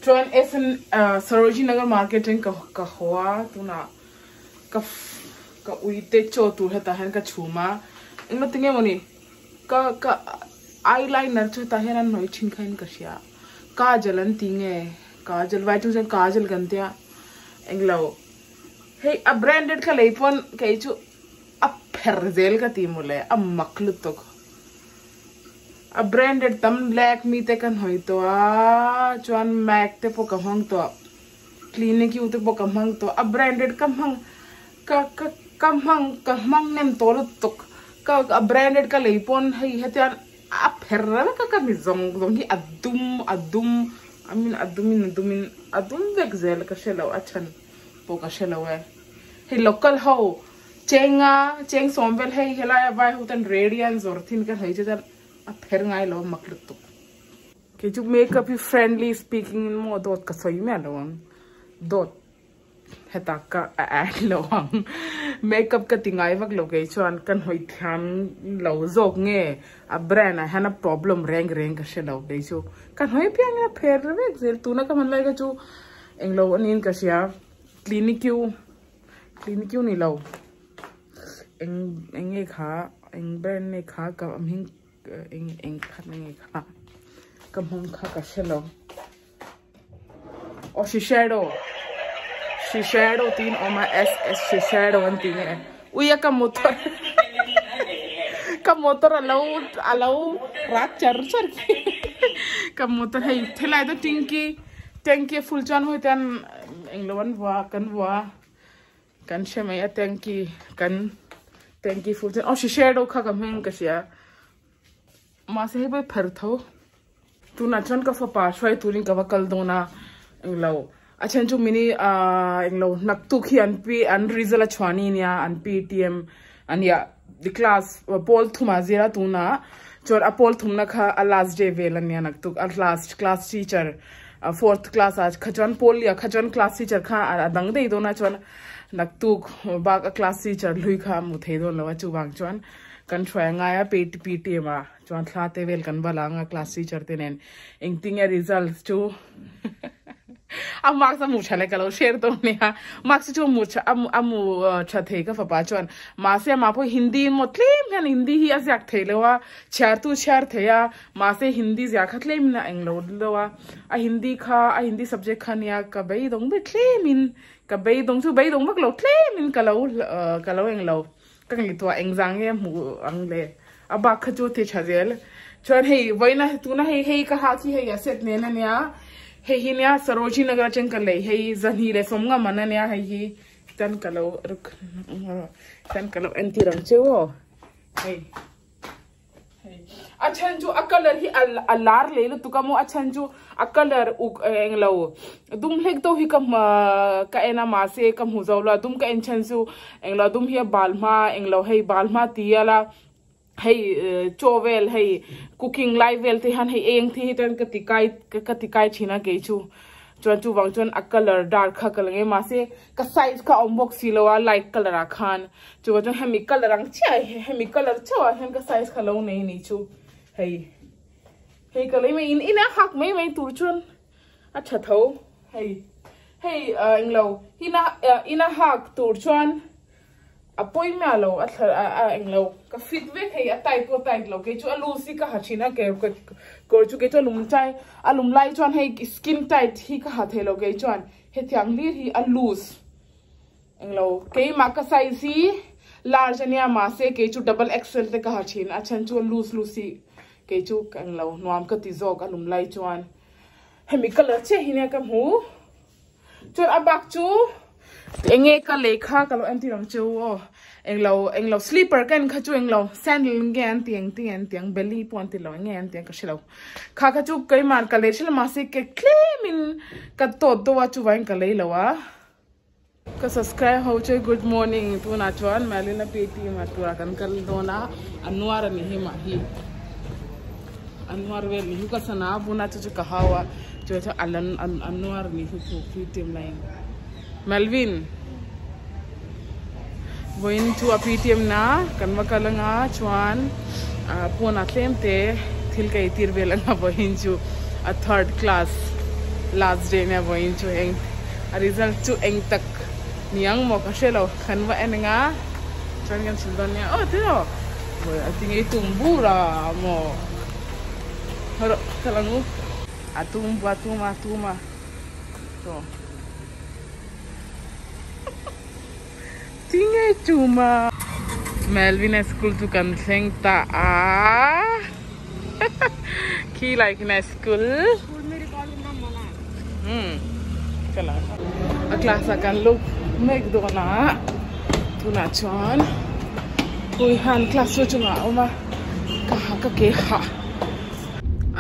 Chuan SN Sarojini Nagar market atangin ka ka haw a tunah ka ka uite chaw tur hetah hian ka chhum a englo tinge mawni ka ka eyeliner chu hetah hian an hnawih thin kha in ka hria kajal an ti nge kajal vai chung chuan kajal kan tia englo hei a branded ka lei pawn kei chu a pher zel ka ti mawle a mak lutuk. A branded tam Lakme te ka hnawih tawh a, chuan Mac te pawh ka hmang tawh, Clinique te pawh ka hmang tawh, a branded ka hmang ka ka ka hmang ka hmang nem tawh lutuk, ka a branded ka lei pawn hei hetiang a pher vek a ka mi zawng zawng hi a dum a dum I mean a dum in a dum in a dum vek zel ka hre lo a chhan pawh ka hre lo e, hei local ho. Chenga, cheng sawm vel hei helaia vai ho ten ready an zawr thin ka hlei che chuan a pher ngai lo a mak lutuk. Kei chu makeup hi friendly speaking in maw dawt ka sawi miah lo ang, dawt heta ka a add lo ang, makeup ka ti ngai vak lo kei chuan ka hnawih thiam lo zawk nge a brand ah hian a problem reng reng ka hre lo kei chu ka hnawih piang in a pher vek zel tuna ka hman lai kha chu englo aniin ka hria clinic-u. Clinic ni lo eng eng nge kha eng brand nge kha ka hming eng eng khat nge kha ka hmang kha ka hre lo aw shiseido shiseido tiin awm a s s shiseido an tih nge ui a ka motor ka motor alo alo rak char char khi ka motor hei helai te tanki tanki a full chuan hawi te an. Englo an vua kan vua kan hre mai a tanki kan tanki full chuan aw hrisel deuh kha ka hming ka hria mahse hei pawh hi pher tho tunah chuan ka fapa hruai turin ka va kal dawn a englo a then chu mini ahh englo naktuk hi an pi an result a chhuah ni nia an PTM ania class pawl thum ah zir a tunah chuan a pawl thumna kha a last day vel ania naktuk a last class teacher. Fourth class ah kha chuan pawl lia kha chuan class teacher kha a dang daih dawn a chuan naktuk bak a class teacher hlui kha a hmu thei dawn lo a chuvang chuan kan hruai a ngai a PTM ah chuan thla te vel kan va la anga class teacher te nen engtin nge result chu a marks a hmu tha leh ka lo share dawn nia marks chu a hmu tha a hmu tha thei ka fapa chuan mahse amah pawh hindi emaw tlem hian hindi hi a ziak thei lo a chhiar tu chhiar thei a. Mahse Hindi zia kha tlem in a eng lo deuh a, a Hindi kha a Hindi subject kha nia ka beidawng ber tlem in ka beidawng chu beidawng vak lo tlem in ka lo ka lo eng lo ka ngaihtuah eng zang nge hmuh ang le a bak kha chu ti tha zel chuan hei vawiina tuna hei hei ka hak hi hei a set nen ania hei hi nia Sarojini Nagar atang ka lei hei zahnih leh sawmnga man ania hei hi chuan ka lo chuan ka lo entir ang cheu aw hei. A then chu a colour hi a lar leh lutuk a maw a then chu a colour uk englo dum hlek deuh hi ka ka en a mahse ka hmu zo lo a dum ka en chhan chu englo dum hi a bal hma englo hei bal hma ti ala hei chaw vel hei cooking lai vel te hian hei eng te hi chuan ka ti kai ka ti kai thin a kei chu. Chuan chuvang chuan a colour dark kha ka la ngei mahse ka size kha a awm bawk si lo a light colour ah khan chuvang chuan hemi colour ang chiah hi hemi colour chauh ah hian ka size kha lo nei a ni chu hei hei ka lei mai in in a hak mai mai tur chuan a tha tho hei hei ah englo ina ina hak tur chuan. A pawi miah lo a thla a a englo ka fit vek hei a tight pawh a tight lo kei chu a loose hi ka ha thin a ke kawr chu kei chu a lum chai a lum lai chuan hei skin tight hi ka ha thei lo kei chuan hetiang hlir hi a loose englo keimah ka size hi large ania mahse kei chu double XL te ka ha thin a chhan chu a loose loose hi kei chu englo nuam ka ti zawk a lum lai chuan hemi colour chiah hi nia ka hmu. Chuan a bak chu enge ka lei kha ka lo entir ang chu aw englo englo slipper ka en kha chu englo sandal nge an ti eng ti an ti ang belly pawh an ti lo enge an ti ang ka hrelo kha kha chu keimah ka lei hrelo mahse ke tlem in ka tawt deuh a chuvangin ka lei lo a. Ka subscribe ho che good morning tunah chuan Malina PT mah turah kan kal dawn a a nuar a ni hi mah hi a nuar vel ni hi ka sana a buna chu chu ka hau a chuan chuan a lan a nuar ni hi chu PT line Melvin vawiin chu a PTM na kan va kal anga chuan pawnah tlem te thil ka eitir vel anga vawiin chu a third class. Last day nia vawiin chu eng a result chu eng tak niang maw ka hre lo kan va en anga chuan kan chhun dawn nia aw tiraw vawi a ti ngei tum bur a maw rawh kal ang u a tum a tum a tum a chaw ti ngei tum a Melvin-a school chu kan thleng ta a khi lai khi na school a class ah kan lut mek dawn a tunah chuan hui han class chu chungah a awm a ka ha ka ke hah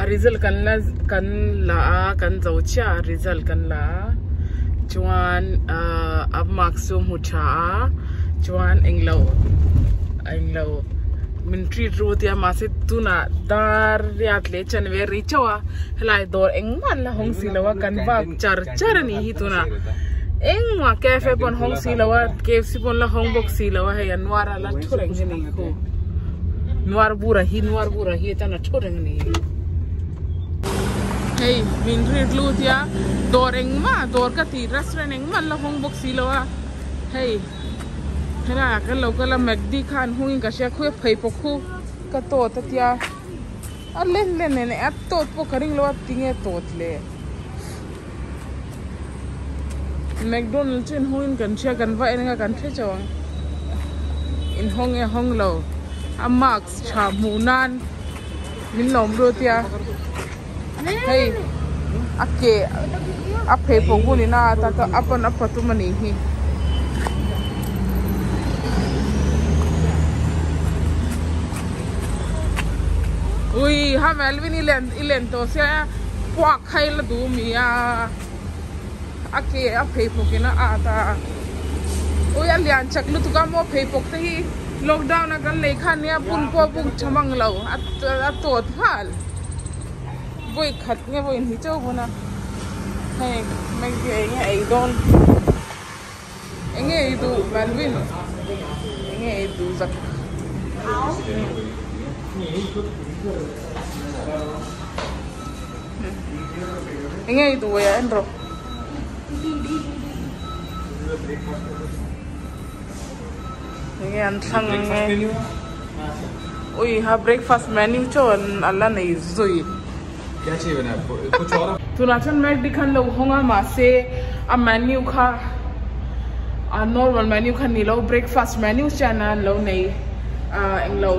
a result kan la kan la a kan zo chiah a result kan la a chuan ahh a marks chu hmu tha a chuan englo englo min treat ru tia mahse tunah dar riat leh chanve ri chauh a helai dawr engmah an la hawng si lo a kan vak char char a nih hi tunah engmah cafe pawh an hawng si lo a kfc pawh an la hawng bawk si lo a hei a nuar a la thu reng a ni khu nuar bur a hi nuar bur a hi chuan a thu reng a ni hei min treat lut tia dawr engmah dawr ka tih restaurant engmah an la hawng bawk si lo a hei. Helaiah kan lo kal a Macd kha an hung in ka hria khawi a phei pawh khu ka tawt a tia a len len nen a tawt pawh ka ring lo a tinge tawt le McDonald chu inhawng in kan hria kan va en anga kan hre chauh ang inhawng e hawng lo a marks tha hmuh nan min lawm ru tia hei a ke a pheikhawk bun in a at a a pawn a patum a nih hi. Ui ha Melvin i len i len tawh sia puak kha i la duh mi a a ke a pheikhawk in a at a ui a lian chak lutuk a maw pheikhawk te hi lockdown a kan lei khan nia bun pawh a buk tha mang lo a tawt nghal. Vawi khat nge vawi hnih chauh pawn a hei Maggie eng nge ei dawn eng nge ei duh Melvin eng nge ei duh zak eng nge ei duh vawiah en rawh. Eng nge an thlang ang nge ui ha breakfast menu chaw an ala nei zui tunah chuan Macd khan lo hawng a mahse a menu kha a normal menu kha ni lo breakfast menu chian a an lo nei a englo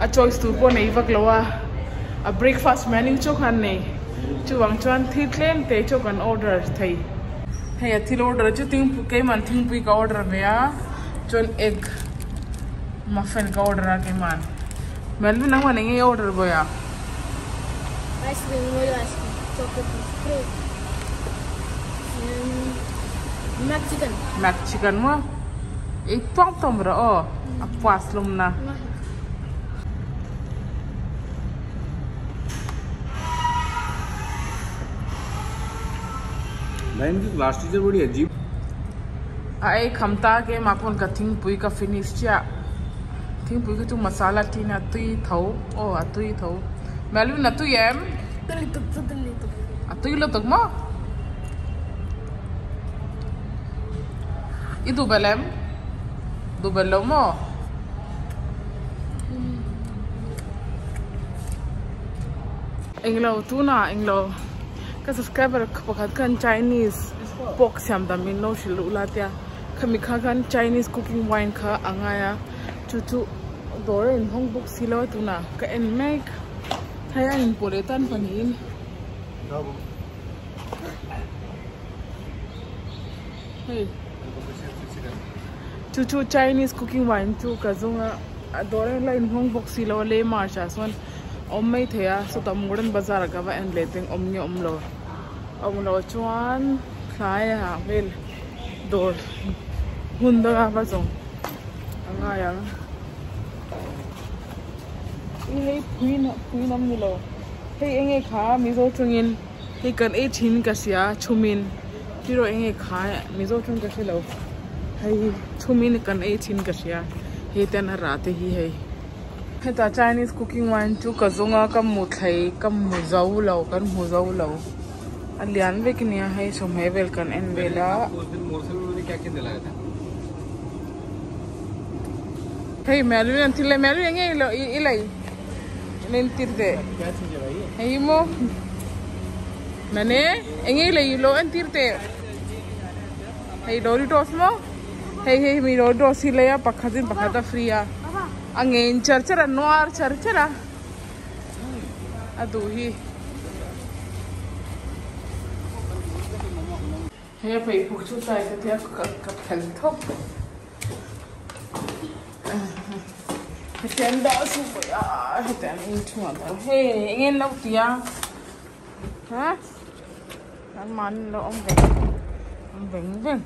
a choice tur pawh nei vak lo a a breakfast menu chaw kha an nei chuvang chuan thil tlem te chaw kan order thei. Hei a thil order chu thingpui keiman thingpui ka order ve a chuan egg muffin ka order a keiman Melvin nangman eng nge i order vawi a? Ice cream Oreo ice cream chocolate cream and mac chicken mac chicken maw ei tawng tawng rawh aw a puas lawm na. A ei kham ta keimah pawn ka thingpui ka finish chiah thingpui kha chu masala tea in a tui tho aw a tui tho Melvin a tui em a tui lutuk maw i duh belh em duh belh lo maw. Englo tunah englo ka subscriber pakhat khan Chinese pork siam dam in lo hrilh luh la tia khami kha khan Chinese cooking wine kha a ngai a chu chu dawr a inhawng bawk si lo a tunah ka en mek hei a inpawh leh tan pahnihin. Hei chu chu Chinese cooking wine chu ka zawng a a dawr a la inhawng bawk si lo a lei march ah sawn awm mai thei a sawtah modern bazar ah ka va en leh teng awm nge awm lo awm loh chuan tlai ah vel dawr hmun danga va zawng a ngai ang i hei pui pui nam ni lo hei eng nge kha mizo tawngin hei kan ei thin ka hria chhumin tiraw eng nge kha mizo tawng ka hre lo hei chhumin kan ei thin ka hria hei ten a rah te hi hei. Hetah Chinese cooking wine chu ka zawng a ka hmu thlei ka hmu zo lo kan hmu zo lo. A lian vek ania hei sawmhmeh vel kan en vel a. Hei Melvin an thil lei Melvin enge i lei en entir teh hei maw nane enge i lei lo entir teh hei Doritos maw hei hei mi Doritos hi lei a pakhat in pakhat a free a a ngen char char a nuar char char a. A duh hi. Hei a pheikhawk chu tlai ka tia ka ka phel thawk. Hetiang dah chu vawi a hetiang inchhungah dah hei eng nge an lo ti a ha an mahni an lo awm veng awm veng veng.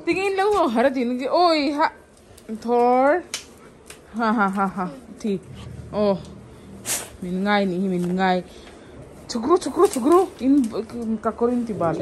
Tingin lo ho har tin gi oi ha thor ha ha ha ha thi oh min ngai ni hi min ngai chukru chukru chukru in ka korin ti bal.